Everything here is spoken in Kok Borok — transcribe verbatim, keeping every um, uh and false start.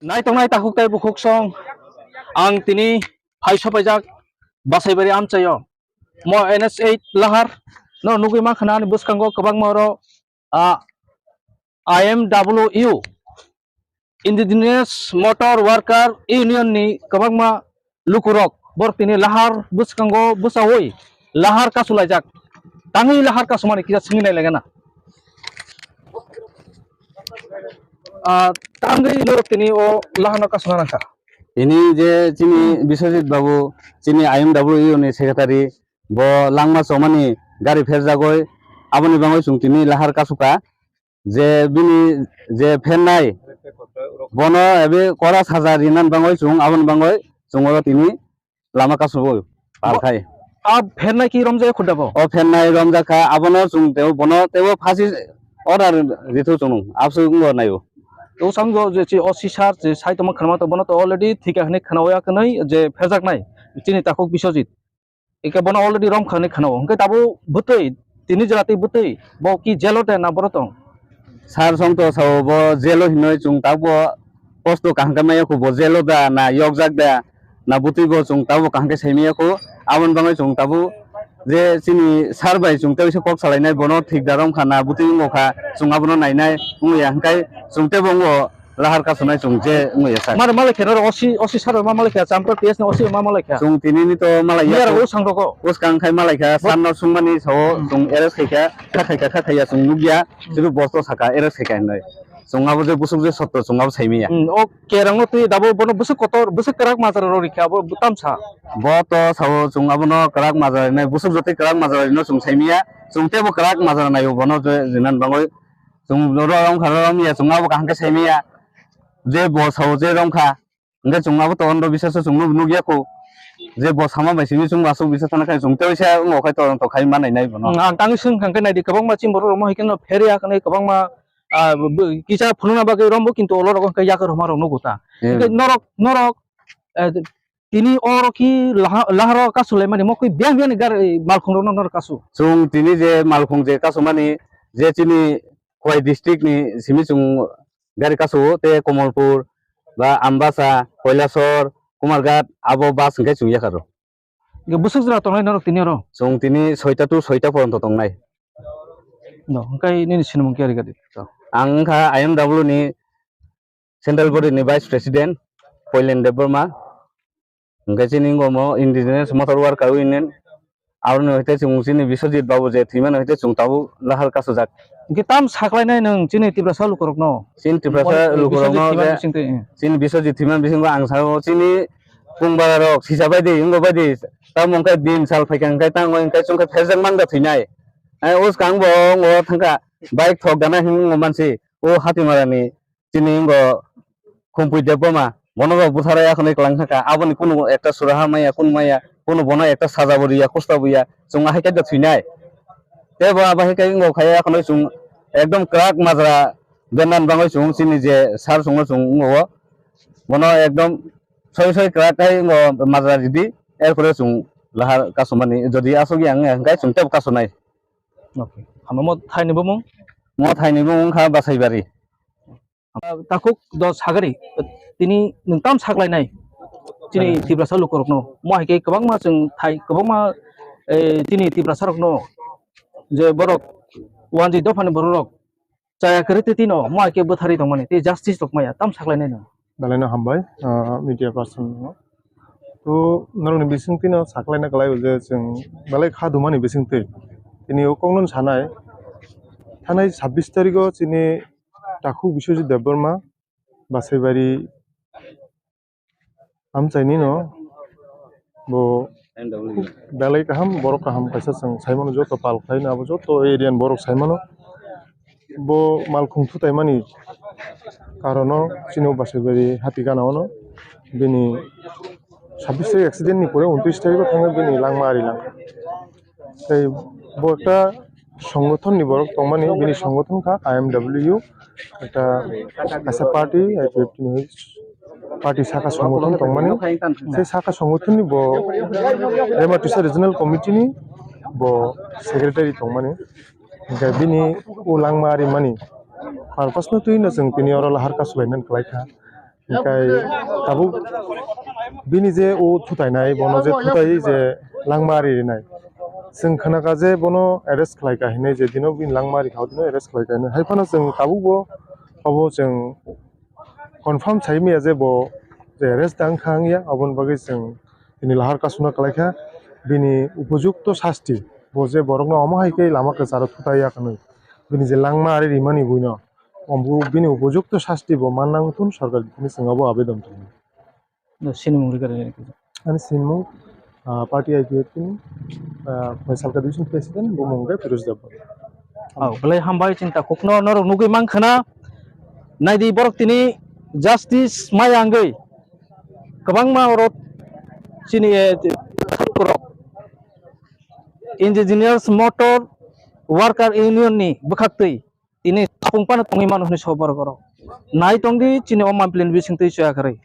Naitongnai takhuk tei bukhuk song, ang tini phai sopaijak Basaibari amchaio. Mo N H eight lahar no nugwi mankha ani bwskango kwbangma oro, ah, I M W U, Indigenous Motor Worker Union ni kwbangma lukurok borok tini lahar bwskango bwchaui lahar kasulaijak. Tangwi lahar kasumani kisa swngwi nailaigana. Ah, tangwi norok tini o lahano kasuna nangkha. Tini je chini Biswajit Babu, chini I M W ni secretary, bo langma chomani gari pherjagoi, aboni bagwi chwng tini lahar kasukha. Je bini je phennai, bono ebe kora saja rinani bagwi chwng aboni bagwi chwng oro tini lama kasubui palkhai. A phennai ki romjak khudabo? O phennai romjak kha, abono chwng tebo, bono tebo phasi order rithu chwng absu wngbo naio. O samgo je chi O C sir je sai tongma khwnama to, bono to already thika hwnwi khwnawi ya kwnwi je pherjaknai chini takhuk Biswajit. Eke bono already romkha hwnwi khwnao. Hwnkhe tabuk bwtwi, tini jora twi bwtwi, bo ki jelo de na boro tong? Sir song to sao bo jelo hinwi chwng tabuk kosto kaham khe maya kho, bo jelo da na yokjak da na bwtwi bo chwng tabuk kaham khe sai maya kho. Aboni bagwi chwng tabuk je chini sir bai chwng tei kok salainai, bono thik da romkha na bwtwi wngkha, chwng abono nainai wngya, hwnkhe chwng tebo wngo. Lahar kasunai chwng je wngwi ya sak. Mare malai khe norok O C, O C sir ma malai kha, Champra P S ni O C ma malai kha. Chwng tini ni to malai ya. Niyar o sang rogo. Bwskang khai malai kha, sir no sungmani sao chwng arrest khai kha, kha khai kha, kha khai ya chwng nukya, sibu bosto saka arrest khai kha hinwi. Chwng abo je busuk je sotto chwng abo saimanya. Hmm, o kerang no twi dabo bono busuk kotor, busuk kwrak majra rok rikha abo tamsa. Bo to sao chwng abono kwrak majra rinai, busuk jotoi kwrak majra rino chwng saimanya. Chwng tebo kwrak majra naio bono je jinan bangwi. Chwng ro wngkha, ro wngya, chwng abo kaham khe saimanya. Je bo sao je romkha, hwnkhe chwng abo to ondo bisasa chwng nuk-, nukya kho. Je bo sama bai simi chwng aswk bisa thana khai chwng tei waisa wngo khai to, to khai manai nai bono. Hmm, ang tangwi swngkha hwnkhe naidi kwbangma chini borok rok mo hai kheno pherya hwnwi kwbangma, ah, bo, bo, kisa phunukna bagwi rombo kintu olo rogo hwnkhe yakar huma rok nugo ta. Hmm. Hwnkhe norok, norok, eh, tini oro ki laha-, laharo kasulaimani mo kwi biyang biyang ni gari malkhung rokno norok kasu. Chwng tini je malkhung je kasumani je chini Khowai district ni simi chwng gari kasu-o tei Komolpur ba Ambasa, Koilasor, Kumarghat abo bus hwnkhe chwng yakharo. Hwnkhe bwswk jora tongnai norok tini oro? Chwng tini soita to soita poronto tongnai. No, hwnkhe nini sinimung khe ari gadi? Ang wngkha I M W ni Central Body ni Vice President Poilen Debbarma, hwnkhe chini wngkha omo Indigenous Motor Worker Union, aroni hoite chwng chini Biswajit Babu je thwimani hoite chwng tabuk lahar kasujak. Hwnkhe tam saklainai nwng chini Tiprasa lukurokno? Chini Tiprasa lukurokno je, chini Biswajit thwimani bisingo ang sao chini pungbararok sisa baidi wngkha baidi, tamo hwnkhe din sal phaikha hwnkhe tango hwnkhe chwngkhe pherjak mangda thwinai. Ai, o swkang bo wngo thangkha, bike thok gana hinwi wngo mansi, o Hatimarani chini wngkha Khumpui Debbarma, bono bo bwtharwi akhonwi kwlang thangkha, aboni kunu ekta suraha maya, kunu maya, kunu bono ekta saja bo riya, kusta bo ya, chwng ahai khe da thwinai. Tei bo abo hai khe wngkha khai akhonwi chwng ekdom kwrak majra bennani bagwi chwng chini je sir chwngno chwng wngo, bono ekdom soi soi kwrak khai wngo majra ridi, erpore chwng lahar kasumani, jodi aswk ya wngya hwnkhe chwng teibo kasunai. Okay. Hambai, mo thaini bumung? Mo thaini bumung wngkha Basaibari. Ah, takhuk dos sagari, tini nwng tam saklainai chini Tiprasa lukurokno. Mo hai khe kwbangma chwng thai, kwbangma, eh, chini Tiprasa rokno je borok wanjwi dophani borok rok chaya kwrwi twi tino mo hai khe bwtharwi tongmani tei justice rok maya tam saklainai no. Belai no hambai, ah, media person no. To norokni bisingtwi no saklaina kwlaio je chwng belai kha dumani bisingtwi. Tini o kokno sanai, thanai sabbish tarikh o chini takhuk Biswajit Debbarma Basaibari amchaini no bo belai kaham, borok kaham kaisa chwng saimano, joto pal khlaino abo joto area ni borok saimano. Bo malkhung thutaimani karono chini o Basaibari hati gana ono bini sabbish tarikh accident ni pore untris tarikh o thangwi bini langma ari langkha. Tei bo ekta songothon ni borok tongmani, bini songothon kha I M W U, ekta kaisa party, I P F T ni party saka songothon tongmani. Sei saka songothon ni bo Rema Tisa Regional Committee ni bo secretary tongmani. Hingke bini o langma rimani purpose no twi no chwng tini oro lahar kasulainani kwlai kha. Hingkai tabuk bini je o thutainai, bono je thutai je langma ari rinai. Chwng khnakha je bono arrest khlaikha hinwi, je dino bini langma ari kha, o dino arrest khlaikha hinwi. Hai phano chwng tabukbo obo chwng confirm sai maya je bo je arrest tang kha wngya, aboni bagwi chwng tini lahar kasuna kalaikha. Bini upojukto sasti, bo je borokno omo hai khe lama kwcharo thutai ya khnwi, bini je langma ari rimani buino, omo bini upojukto sasti bo manna wngthun sorkar bini chwng abo abedon tongo. No, sinimung rikha rikha. Ani sinimung, ah, party I P F T ni, ah, Salka Division President, bumung khe Firoz Debbarma. Oh, belai hambai, chini takhukno norok nugwi mankha na. Naidi borok tini justice maya wngwi kwbangma oro chini, eh, rok Indigenous Motor Worker Union ni bwkhaktwi tini sapung phano tongwi mano hwnwi sok borok oro. Nai tongdi chini o mampli ni bisingtwi chaya kwrwi.